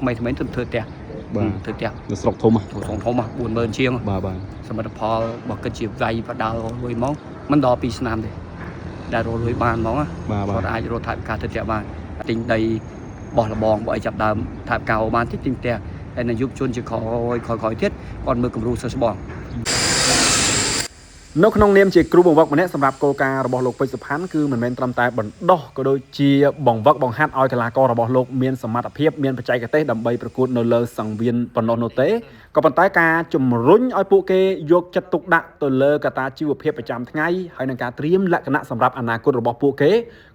ថ្មីថ្មីទៅធ្វើផ្ទះ បាទ ធ្វើផ្ទះ នៅស្រុកធំហ៎ ធំធំ40000ជាង បាទបាទ សមិទ្ធផលបើគិតជាវាយបដាល់លុយមកមិនដល់2ឆ្នាំទេដែលរកលុយបានហ្មងណា បាទបាទ គាត់អាចរកថវិកាទៅផ្ទះបានទិញដីបោះលបងបើឲ្យចាប់ដើមថវិកាបានតិចទិញផ្ទះហើយនៅយុវជនជាក្រោយក្រោយៗទៀតគាត់មើលគំរូសិស្សច្បង នៅក្នុងនាមជាគ្រូបង្វឹកម្នាក់សម្រាប់គោលការណ៍របស់លោកពេជ្រសុផាន់គឺមិនមែនត្រឹមតែបណ្ដោះក៏ដូចជាបង្វឹកបង្ហាត់ឲ្យកីឡាកររបស់លោកមានសមត្ថភាពមានបច្ចេកទេសដើម្បីប្រកួតនៅលើសង្វៀនប៉ុណ្ណោះនោះទេក៏ប៉ុន្តែការជំរុញឲ្យពួកគេយកចិត្តទុកដាក់ទៅលើកត្តាជីវភាពប្រចាំថ្ងៃហើយនឹងការត្រៀមលក្ខណៈសម្រាប់អនាគតរបស់ពួកគេ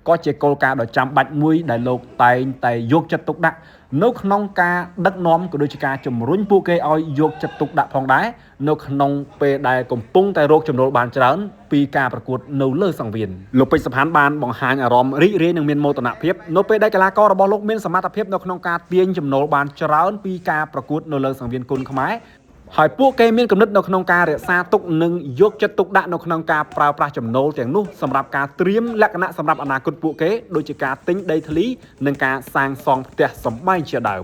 ក៏ជាគោលការណ៍ដ៏ចាំបាច់មួយដែលលោកតែងតែយកចិត្តទុកដាក់នៅក្នុងការដឹកនាំក៏ដូចជាការជំរុញពួកគេឲ្យយកចិត្តទុកដាក់ផងដែរនៅក្នុងពេលដែលកំពុងតែរកចំណូលបានច្រើនពីការប្រកួតនៅលើសង្វៀនលោកពេជ្រសុផានបានបង្ហាញអារម្មណ៍រីករាយនិងមានមោទនភាពនៅពេលដែលកីឡាកររបស់លោកមានសមត្ថភាពនៅក្នុងការទាញចំណូលបានច្រើនពីការប្រកួតនៅលើសង្វៀនគុនខ្មែរហើយពួកគេមានគំនិតនៅក្នុងការរក្សាទុកនិងយកចិត្តទុកដាក់នៅក្នុងការប្រើប្រាស់ចំណូលទាំងនោះសម្រាប់ការត្រៀមលក្ខណៈសម្រាប់អនាគតពួកគេដូចជាការទិញដីធ្លីនិងការសាងសង់ផ្ទះសម្បែងជាដើម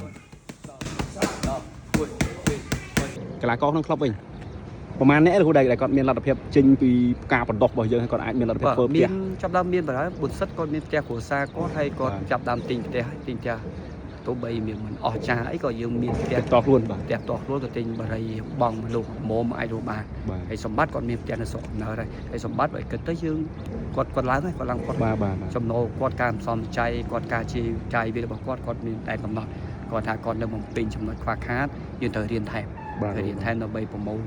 កីឡាករក្នុងក្លឹបវិញប្រហែលអ្នកលោកគ្រូដែលដែលគាត់មានលទ្ធភាពចេញពីការបណ្ដោះរបស់យើងហើយគាត់អាចមានលទ្ធភាព បាទ ធ្វើផ្ទះ មានចាប់ដើមមានបណ្ដោយបុសិតគាត់មានផ្ទះគ្រួសារគាត់ហើយគាត់ បាទ ចាប់ដើមទិញផ្ទះទិញផ្ទះទោះបីមានមិនអស់ចាអីក៏យើងមានផ្ទះ តខ្លួនបាទ ផ្ទះផ្ទាល់ខ្លួនក៏ទិញបារីបងមនុស្សមុំអាចរស់បាន បាទ ហើយសម្បត្តិគាត់មានផ្ទះនៅស្រុកកំណើតហើយហើយសម្បត្តិបើគិតទៅយើងគាត់គាត់ឡើងហើយគាត់ឡើងគាត់ បាទបាទបាទ ចំណូលគាត់ការសំចៃគាត់ការជាចាយវារបស់គាត់គាត់មានតែកំណត់គាត់ថាគាត់នៅបំពេញចំណុចខ្វះខាតយើងត្រូវរៀនថែម បាទ ត្រូវរៀនថែមដើម្បីប្រមូល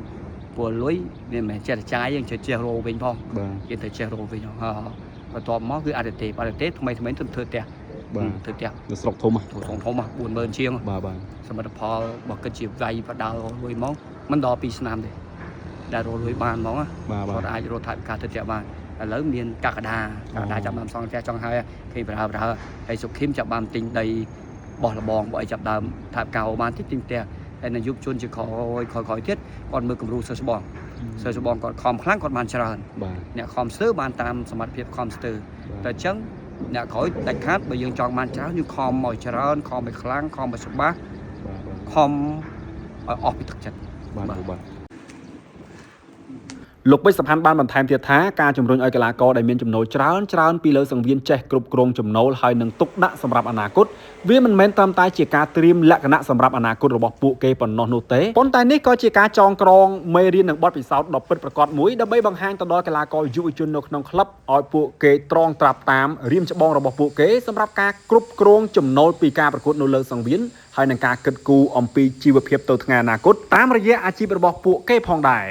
ពលលុយវាមិនមែនចេះតែចាយយើងចេះចេះរកវិញផង បាទ យើងត្រូវចេះរកវិញហ៎បន្ទាប់មកគឺអតិទេពអតិទេពថ្មីថ្មីទៅធ្វើផ្ទះ បាទ ធ្វើផ្ទះ នៅស្រុកធំហ៎ ធំធំ40000ជាង បាទបាទ សមិទ្ធផលបើគិតជាវាយបដាល់លុយមកមិនដល់2ឆ្នាំទេដែលរកលុយបានហ្មងណា បាទបាទ គាត់អាចរកថវិកាទៅផ្ទះបានឥឡូវមានកកដាកកដាចាប់បានសង់ផ្ទះចង់ហើយឃើញប្រើប្រើហើយសុខឹមចាប់បានទិញដីបោះលបងបើឲ្យចាប់ដើមថវិកាបានតិចទិញផ្ទះហើយនៅយុវជនជាក្រោយក្រោយៗទៀតគាត់មើលគំរូសិស្សច្បងសិស្សច្បងគាត់ខំខ្លាំងគាត់បានច្រើន បាទ អ្នកខំស្ទើបានតាមសមត្ថភាពខំស្ទើតែអញ្ចឹងអ្នកក្រោយដាច់ខាតបើយើងចង់បានច្រើនយើងខំឲ្យច្រើនខំឲ្យខ្លាំងខំឲ្យច្បាស់ បាទបាទ ខំឲ្យអស់ពីទឹកចិត្ត បាទបាទ លោកពេជ្រសុផាន់បានបន្ថែមទៀតថាការជំរុញឲ្យកីឡាករដែលមានចំណូលច្រើនច្រើនពីលើសង្វៀនចេះគ្រប់គ្រងចំណូលហើយនឹងទុកដាក់សម្រាប់អនាគតវាមិនមែនត្រឹមតែជាការត្រៀមលក្ខណៈសម្រាប់អនាគតរបស់ពួកគេប៉ុណ្ណោះនោះទេប៉ុន្តែនេះក៏ជាការចងក្រងមេរៀននិងបទពិសោធន៍ដ៏ពិតប្រាកដមួយដើម្បីបង្ហាញទៅដល់កីឡាករយុវជននៅក្នុងក្លឹបឲ្យពួកគេត្រងត្រាប់តាមរៀមច្បងរបស់ពួកគេសម្រាប់ការគ្រប់គ្រងចំណូលពីការប្រកួតនៅលើសង្វៀនហើយនឹងការគិតគូរអំពីជីវភាពទៅថ្ងៃអនាគតតាមរយៈអាជីពរបស់ពួកគេផងដែរ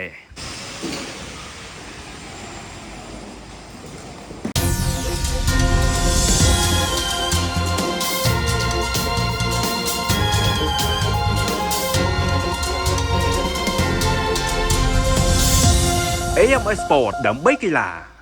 AMS Sport ដើម្បីកីឡា